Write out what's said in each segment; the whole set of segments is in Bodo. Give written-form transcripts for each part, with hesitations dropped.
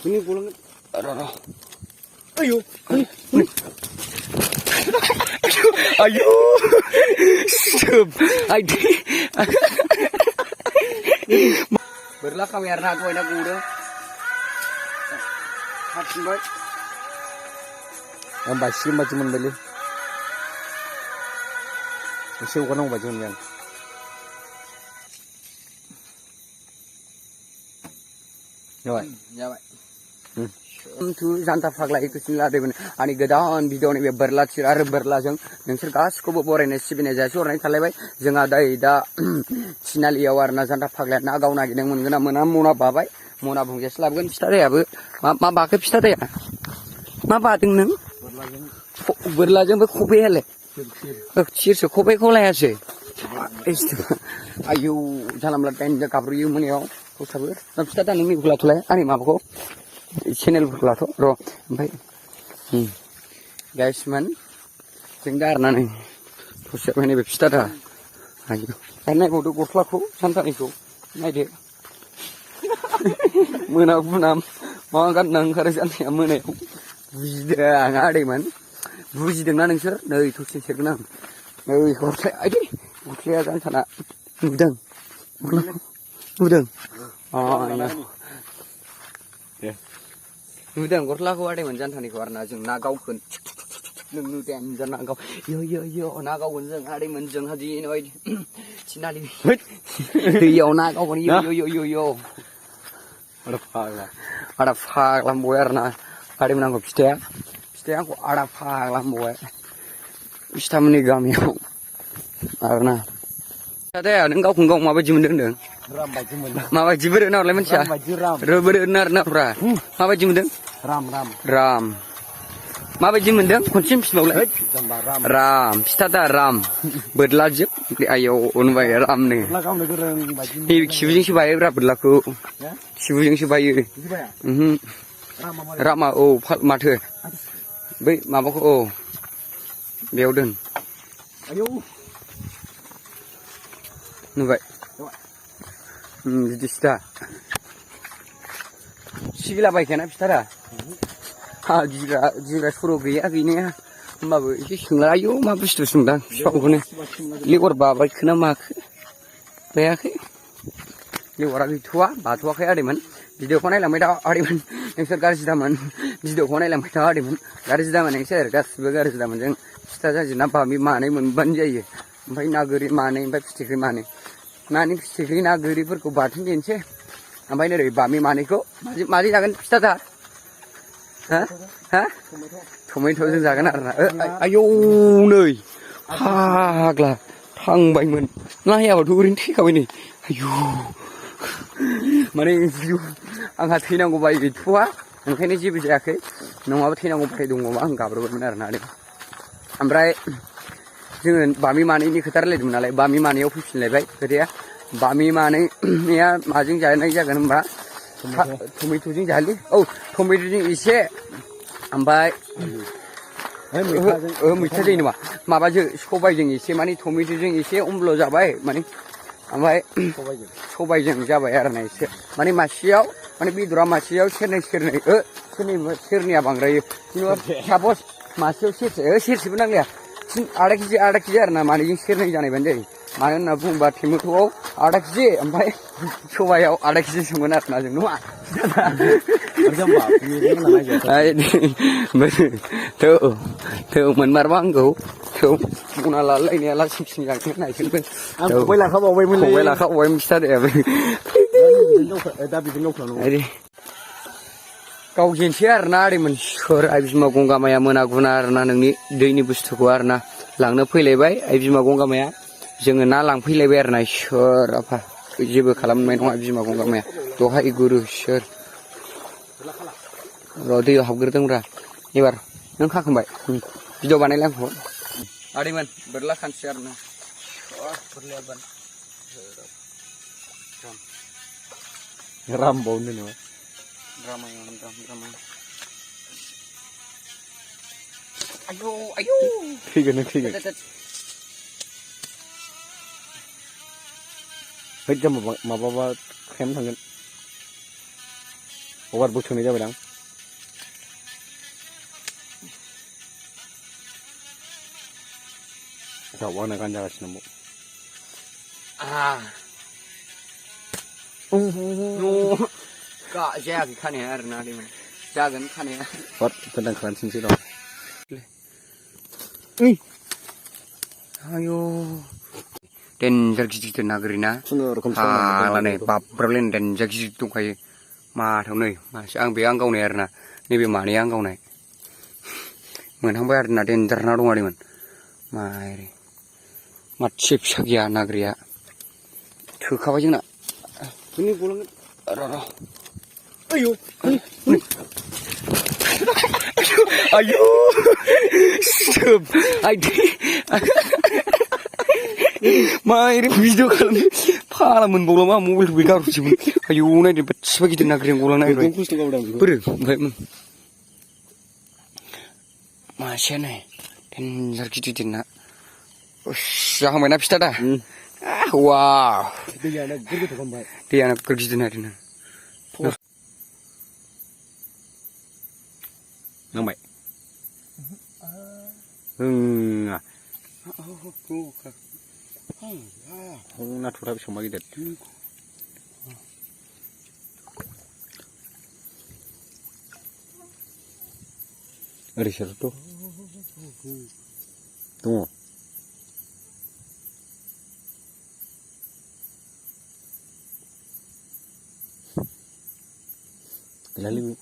Ini pulang. Ayo. Ayo. Stop. Aidi. Berlah kami arna aku enak udah. Hati baik. Yang basi macam mana beli? Masih bukan orang macam mana? Ya baik. Tuh jantan fakla itu sila deh bener. Ani gedahan video ni berlat sirar berlajang. Nengser gas ko bore ne sibine jasi orang ini thalai jeng ada ida tinaliyao warna jantan fakla nagau nagi neng mungkin mana muna babai muna bungkus selabkan pista deh abu. Ma bakai pista deh ya. Ma bating neng. Berlajang berkopi hele. Cir sekopi kolai aja. Istu. Ayo jalan melakukan jakabru yu muni yo. Kau sabar. Tapi pista dah neng gula tulai. Ani ma bako. Channel berkelas tu, roh, baik. Guys man, tinggal arna ni, pusat mana bepista dah. Ayo, karena aku tu berkelas tu, santai itu, naik dia. Mana pun nam, makan nang kerja ni mana, bujidah ngade man, bujidah nang sir, dari tu sir nang, dari korse, aje, korse aja sana, udang, udang, ya. Udang korla ko ada macam thani ko arna jeng nagau kun nung tem jan nagau yo nagau kun jeng ada macam haji noi cinali yo nagau kun yo ada fag lam boy arna ada menang ko piste ko ada fag lam boy pista meni gam yo arna ada neng kau kungkau ma baji mendeng deng ma baji berenang lain macam berenang nafra ma baji mendeng ram ma baji mendeng kuncim pisau lain ram pista dah ram berlajak ayo unbai ram ni ini sibujing sibai berapa berlaku sibujing sibai ram oh mata baik ma bako oh biauden ayo Nubai, jadi sta. Sila baik kan pista dah. Jika suruh gaya gini ya, mabu ini sunglah ayo mabu itu sunglah. Siapa liwar babai kena mak, bayar liwar lagi tua, batua kaya ada man. Video kau ni lamai dah ada man. Yang garis dah man. Video kau ni lamai dah ada man. Garis dah man. Yang garis dah man. Yang pista dah jenap kami mana man banjai. Baik nagari mana, baik psikri mana. Nani psikri nagari per ko batin jense. Baik ni bami mana ko. Mari jangan pista dah. Ha? Tomato tu jangan arna. Ayo nih. Haglah. Hang baik man. Nah ya waktu urin ti kau ini. Ayo. Mana view. Angkat tina ko baik itu ah. Angkat ni jibu jakai. Nama tina ko baik dungo angkat berapa benar nade. Amrai. Jangan bami mana ini ketar lagi mana lagi bami mana yang ofis lagi kerja bami mana ya majeng jalan aja kan mbak tomato jeng jali oh tomato jeng isi ambai mita jeng ni mah maba je sobai jeng isi mana tomato jeng isi umblo jabai mana ambai sobai jeng jabai arna isi mana masiau mana bidura masiau sirni sirni abang rayu ini suppose masiau sir sebenarnya ya ada kiji arna mana jeng sirni jangan bende mana nabung bati mutu ada kiji ambai coba ada kiji semuanya arna jeng nuah tuh menmar bangku tuh muna lalai ini alat sih yang kena itu tuh boleh lah kau boleh bisa deh kau jenis arna di mensyur abis mau gongga maya menaguna arna nengi dini bustu ku arna langna pelebai abis mau gongga maya jangan nalang pelebai arna syur apa jiba kalam main orang abis mau gongga maya doa iguru syur roti habger tengura ibar nang kah kembali video banai lang ho adi man berlakan syur na berleban ram bau ni no Ramai. Ayo. Tiga. Hei jam ma bawa kem tangan. Obat bocorin aja bedang. Jauh nak kan jaga sini. No, kak saya kan ya karena di mana. Jangan kan ya. Obat tentang keran sini dong. Ayo. Dan jadi nagerina. Sunur Lane babrlen dan jadi itu kayak thằng này masih ang biang kau nih na. Ini bi mana yang kau nih. Menang bayar na den terna dong ada man. Mari. Macip saja nageria. Tuh kau aja nak. Ini pulang. Ayo. Ayo. Stop. Mari video kalau pengalaman bola mah mobil begal sih. Ayo nih dapat sebagai tenaga yang bola naik. Ber, baik. Masih nih. Dan jadi tenaga. Ush, aku main apa sih dah? Wow. Dia anak kerja tenaga. Nampak? Natural bisa bagi dat. Ada siapa tu? Tunggu. Lalu.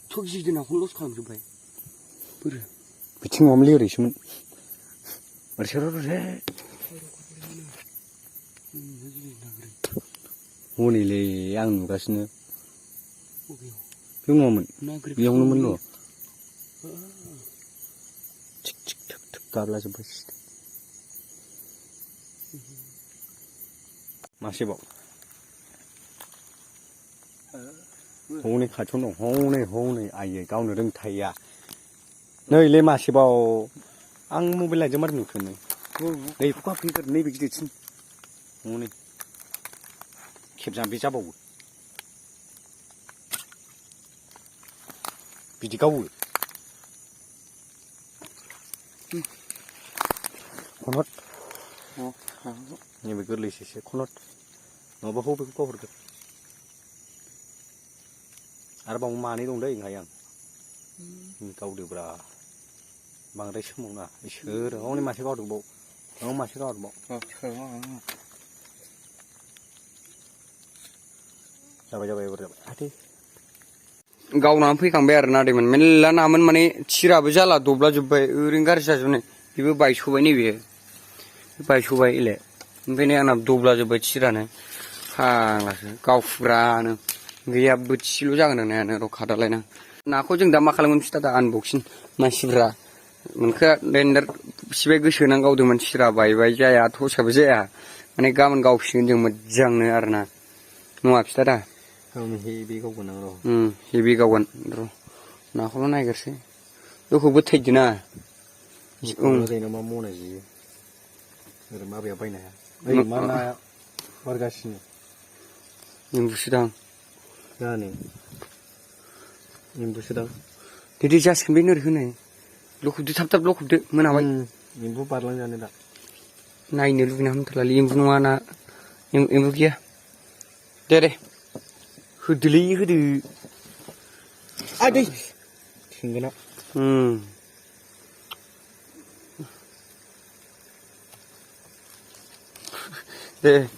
Çok ciddi nak los kalmış bay. Bur. Biting ngom liur sih mun. Ada siapa tu deh? Oh ni le yang kasihnya. Yang ngomen. Yang ngomen lo. Cik cik tuk tuk kabel aja bos. Masih bok. Hông này khá chôn nồng hông này ai cao nữa đừng thầy à nơi lên mà xí bao ăn mua bên này cho mất một phần này đây có phi cái này bị cái gì hông này khiếp giảm bị chắp bầu bị gì câu con hót nhưng mà cứ lấy xí con hót nó bao hô bị câu được ada bang mani dong deh ngayang, kau dia berah, bang deh semua na, isher, orang ni masih kau tu bau, orang masih kau tu bau. Coba berapa? Hati. Kau nampi kang bayar na deh man, menela naman mani cira berjala dobla jumpai, ringkar saja ni, ibu bayi subai ni biar, bayi subai ile, ini anak dobla jumpai cira ni, lah, kau furana. Gaya betsilu jangan nanya rokada lainnya. Nah aku jeng damak kalau mesti ada unboxing masih berah. Mereka lender sebagai senang kau dengan sirah bayi jaya atau siapa jaya. Mereka gaman kau sih jeng majang nih arna. Nuap sih ada. Kami hebi kau pun nang roh. Hebi kau pun roh. Nah kalau naik kerja, lu kau buat aja na. Saya nama mana sih? Rumah apa ini ya? Mana warga sini? Yang sedang. Ya nih, imbu sedang. Jadi jas kembali nih, lu kudu tap lu kudu mana wai? Imbu parlang jane dah. Nah ini lu pinam terlalu imbu mana? Imbu kia? Deh, kudu. Ada. Tinggal. Deh,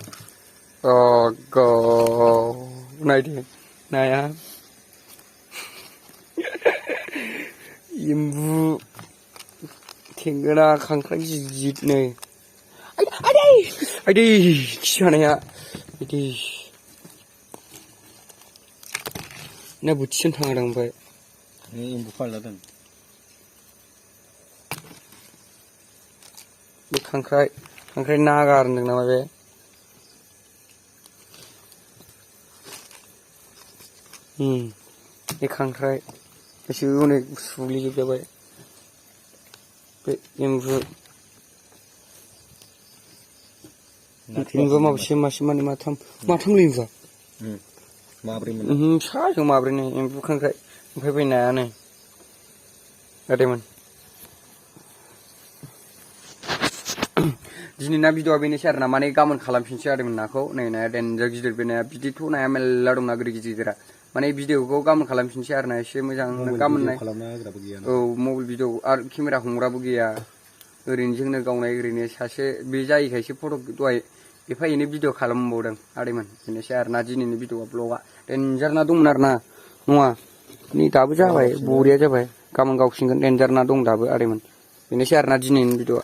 oh go, này đi. Này á imbu tinggal khangkrai jijit nih ada siapa ya ada nah bucin tangan baik ini imbu pala dan khangkrai nagar nih namanya ini khangkrai masih unik sulit juga baik imbu masih mana matam limba माब्रैमोन साजों माब्रैनो एम्बु खांख्राइ ओमफ्राय बै नायानो आदैमोन दिनै ना भिडिअआ बेनोसै आरो ना माने गाबोन खालामफिनसै आदैमोन नाखौ नै नाया देनजार गिदिर बे नाया बिदिथ' नाया मेल्ला दं ना गिदिर गिदिरा माने भिडिअखौ गाबोन खालामफिनसै आरो ना एसे मोजां गाबोन नाय औ मबाइल भिडिअ आरो केमेरा हमग्राबो गैया ओरैनो जोंनो गावनाय ओरैनो सासे बे जायैखायसो फट' दहाय एफा एनै भिडिअ खालामबावदों आदैमोन बेनोसै आरो ना दिनैनि भिडिअआ ब्लगआ देनजार ना दंमोन आरो ना नङा नै दाबो जाबाय बरिया जाबाय गाबोन गावफिनगोन देनजार ना दं दाबो आदैमोन बेनोसै आरो ना दिनैनि भिडिअआ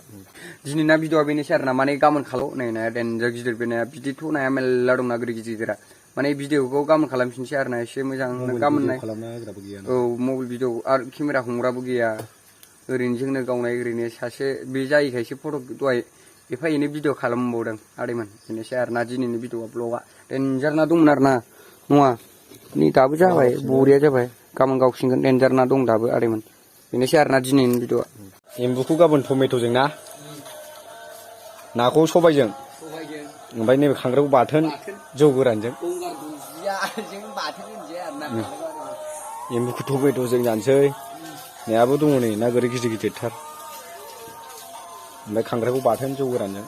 दिनै ना भिडिअआ बेनोसै आरो ना माने गाबोन नै नाया देनजार गिदिर बे नाया बिदिथ' नाया मेल्ला दं ना गिदिर गिदिरा माने भिडिअखौ गाबोन खालामफिनसै आरो ना एसे मोजां गाबोन नाय औ मबाइल भिडिअ आरो केमेरा हमग्राबो गैया ओरैनो जोंनो गावनाय ओरैनो सासे बे जायैखायसो फट' दहाय एफा एनै भिडिअ खालामबावदों आदैमोन बेनोसै आरो ना दिनैनि भिडिअआ ब्लगआ देनजार ना दंमोन आरो ना नङा नै दाबो जाबाय बरिया जाबाय गाबोन गावफिनगोन देनजार ना दं दाबो आदैमोन बेनोसै आरो ना दिनैनि भिडिअआ एम्बुखौ गाबोन टमेट'जों ना नाखौ सबायजों ओमफ्राय नैबे खांख्राइखौ बाथोन जौ गोरानजों एम्बुखौ टमेट'जों जानोसै नायाबो दङ नै ना गोरि गिदिर गिदिरथार ओमफ्राय खांख्राइखौ बाथोन जौ गोरानजों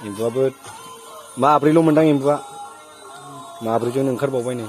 एम्बुआबो माब्रैल' मोनदां एम्बुआ माब्रैजोंनो ओंखारबावबाय नै